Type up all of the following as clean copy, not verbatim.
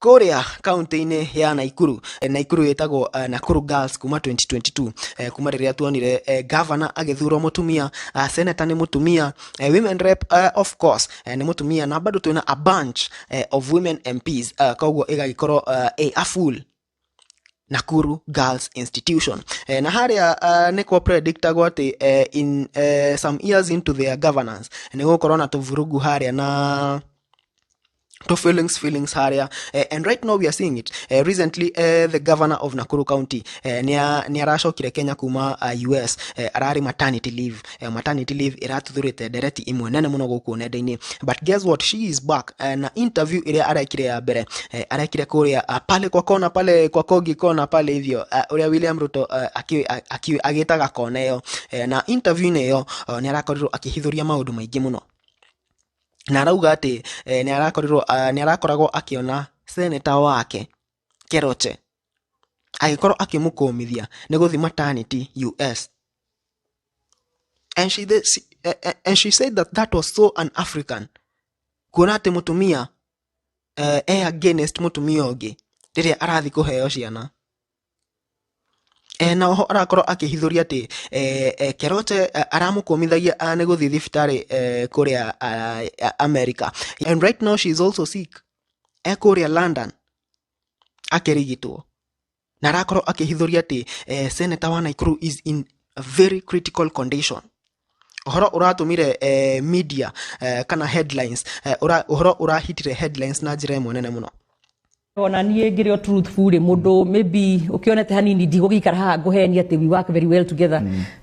Kũrĩa kaunti-inĩ ya Naikuru, Naikuru ĩtagwo Nakuru Girls kuma 2022, kuma rĩrĩa tuonire governor agĩthurwo mũtumia, senator nĩ mũtumia, women rep, of course, nĩ mũtumia, na bado twĩna a bunch of women MPs, koguo ĩgagĩkorwo a full Nakuru Girls Institution. Na harĩa nĩ kwa predictagwo atĩ in some years into their governance nĩ gũkorwo na tũvurugu harĩa na to feelings harĩa, and right now we are seeing it. Recently the governor of Nakuru County nĩ aracokire Kenya kuma US, ararĩ maternity leave. Maternity leave ĩratuthũrĩte ndereti imwe nene mũno gũkũ nenda-inĩ, but guess what? She is back, na interview ĩrĩa arekire ya mbere arekire kũrĩa pale kwa kona, pale kwa Kogi kona pale hivyo, ũrĩa William Ruto agĩtaga kona ĩyo. Na interview-inĩ ĩyo nĩ arakorirwo akĩhithũria maũndũ maingĩ mũno, na arauga atĩ nĩ arakorirwo nĩ arakoragwo akĩona senator wake Keroche agĩkorwo akĩmũkũmithia nĩ gũthiĩ maternity US, and she said that that was so un-African, kuona atĩ mũtumia e against mũtumia ũngĩ rĩrĩa arathiĩ kũheo ciana. Na oho arakorwo akĩhithũria atĩ Keroche aramũkũmithagia nĩ gũthiĩ thibitarĩ kũrĩa America, and right now she is also sick, e kũrĩa London akĩrigitwo, na arakorwo akĩhithũria atĩ senator wa Nakuru is in a very critical condition, ũhoro ũratũmire media kana headlines, ũhoro ũrahitire headlines na njĩra ĩmwe nene mũno. Ona niĩ ngĩrĩ o truthful rĩ, mũndũ maybe ũkĩonete hanini, ndigũgĩikara haha ngũhenia atĩ we work very well together.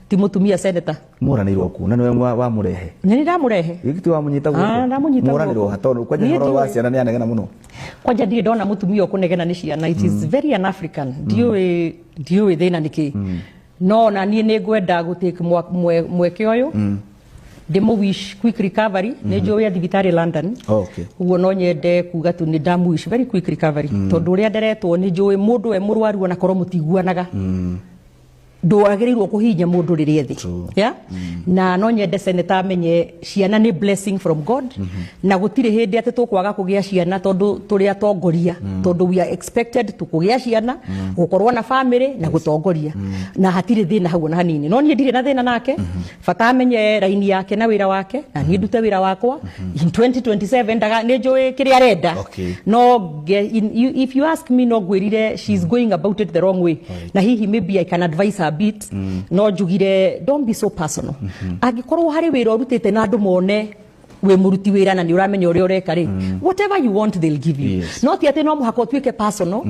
Ti mũtumia senator. Mũranĩirwo ku na nĩwe wamũrehe? Nĩ nĩ ndamũrehe. Gĩkĩ ti wamũnyita guoko? Ah, ndamũnyita Mũranĩirwo guoko. ha? Tondũ kwanja Niĩ ũhoro wa ndiũĩ. ciana nĩ anegena mũno. Kwanja ndirĩ ndona mũtumia ũkũnegena nĩ ciana. It is very un-African. Ndiũĩ thĩna nĩ kĩ, no ona niĩ nĩ ngwenda gũtake mweke ũyũ ndĩmũ wish quick recovery. Nĩ njũĩ thibitarĩ London. Ũguo no nyende kuga tu nĩ ndamũ wish very quick recovery, tondũ ũrĩa nderetwo, nĩ njũĩ mũndũ we mũrwaru, ona korwo mũtiguanaga, ndwagĩrĩirwo kũhihinya mũndũ rĩrĩa thĩ. Yeah? Na no nyende senator amenye ciana nĩ blessing from God, na gũtirĩ hĩndĩ atĩ tũkwaga kũgĩa ciana tondũ tũrĩ atongoria, tondũ we are expected to kũgĩa ciana, gũkorwo na family na gũtongoria, na hatirĩ thĩna hau ona hanini. No niĩ ndirĩ na thĩna nake, bata amenye raini yake na wĩra wake, na niĩ ndute wĩra wakwa in 2027. Ndaga nĩ njũĩ kĩrĩa arenda. No if you ask me, no ngwĩrire she's going about it the wrong way, na hihi maybe I can advise her a bit. No njugire, don't be so personal. Angĩkorwo harĩ wĩra ũrutĩte na andũ mone wĩ mũruti wĩra na nĩ ũramenya ũrĩa ũreka rĩ, whatever you want, they'll give you. No ti atĩ no mũhaka ũtuĩke personal,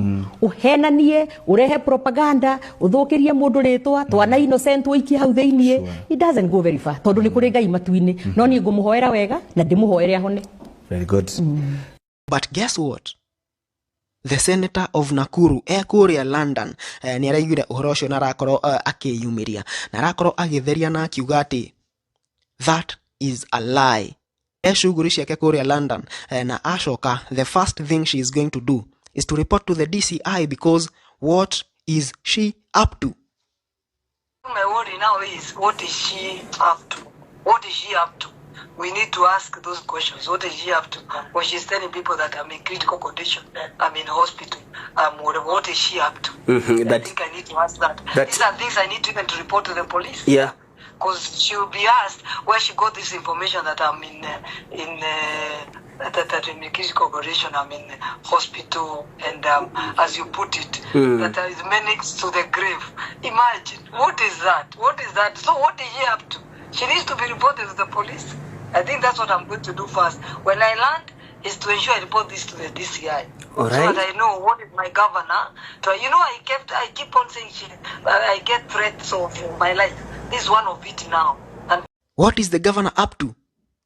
ũhenanie, ũrehe propaganda, ũthũkĩrie mũndũ rĩtwa, twana innocent ũikie hau thĩiniĩ. It doesn't go very far, tondũ nĩ kũrĩ Ngai matu-inĩ. No niĩ ngũmũhoera wega na ndĩmũhoere ahone. Very good. But guess what? The senator of Nakuru e kũrĩa London nĩ araiguire ũhoro ũcio na arakorwo akĩyumĩria na arakorwo agĩtheria na akiuga atĩ that is a lie. E shughuli ciake kũrĩa London, na acoka, the first thing she is going to do is to report to the DCI, because what is she up to? My worry now is, what is she up to? What is she up to? We need to ask those questions. What is she up to? When she's telling people that I'm in critical condition, I'm in hospital, what is she up to? I think I need to ask that. These are things I need to even to report to the police. Because she will be asked where she got this information that I'm in that, that in critical condition, I'm in hospital, and as you put it, that is minutes to the grave. Imagine, what is that? What is that? So what is she up to? She needs to be reported to the police. I think that's what I'm going to do first. When I land, is to ensure I report this to the DCI. All So that I know what is my governor. So, I keep on saying I get threats of my life. This is one of it now. And What is the governor up to?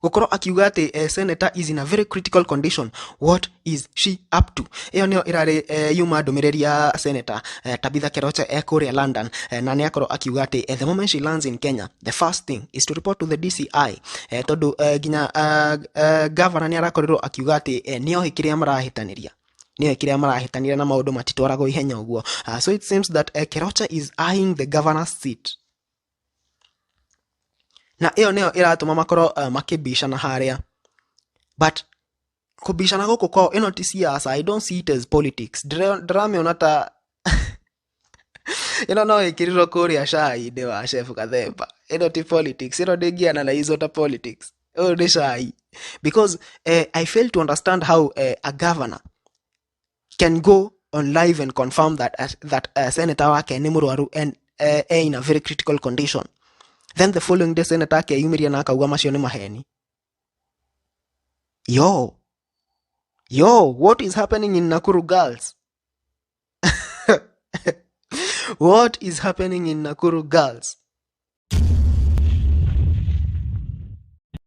Gũkorwo akiuga atĩ senator is in a very critical condition, what is she up to? Ĩyo nĩyo ĩrarĩ yuma ndũmĩrĩri ya senator Tabitha Keroche e kũrĩa London, na nĩ akorwo akiuga atĩ the moment she lands in Kenya, the first thing is to report to the DCI, tondũ nginya governor nĩ arakorirwo akiuga atĩ nĩoĩ kĩrĩa marahĩtanĩria, nĩoĩ kĩrĩa marahĩtanĩria na maũndũ matitwaragwo ihenya ũguo. So it seems that Keroche is eyeing the governor's seat, na ĩyo nĩyo ĩratũma makorwo makĩbicana harĩa. But Kubishana gũkũ kwao, ĩno ti siasa. I don't see it as politics. Ndĩramĩona ta ĩno no ĩkĩrirwo kũrĩa cai-inĩ wa Chef Gathemba. Ĩno ti politics, ĩno ndĩngĩanalyzwo ta politics. Ũyũ nĩ cai, because I fail to understand how a governor can go on live and confirm that senator wake nĩ mũrwaru and in a very critical condition, then the following day senator akeyumĩria na akauga macio nĩ maheni. Yo yo, what is happening in Nakuru Girls? What is happening in Nakuru Girls?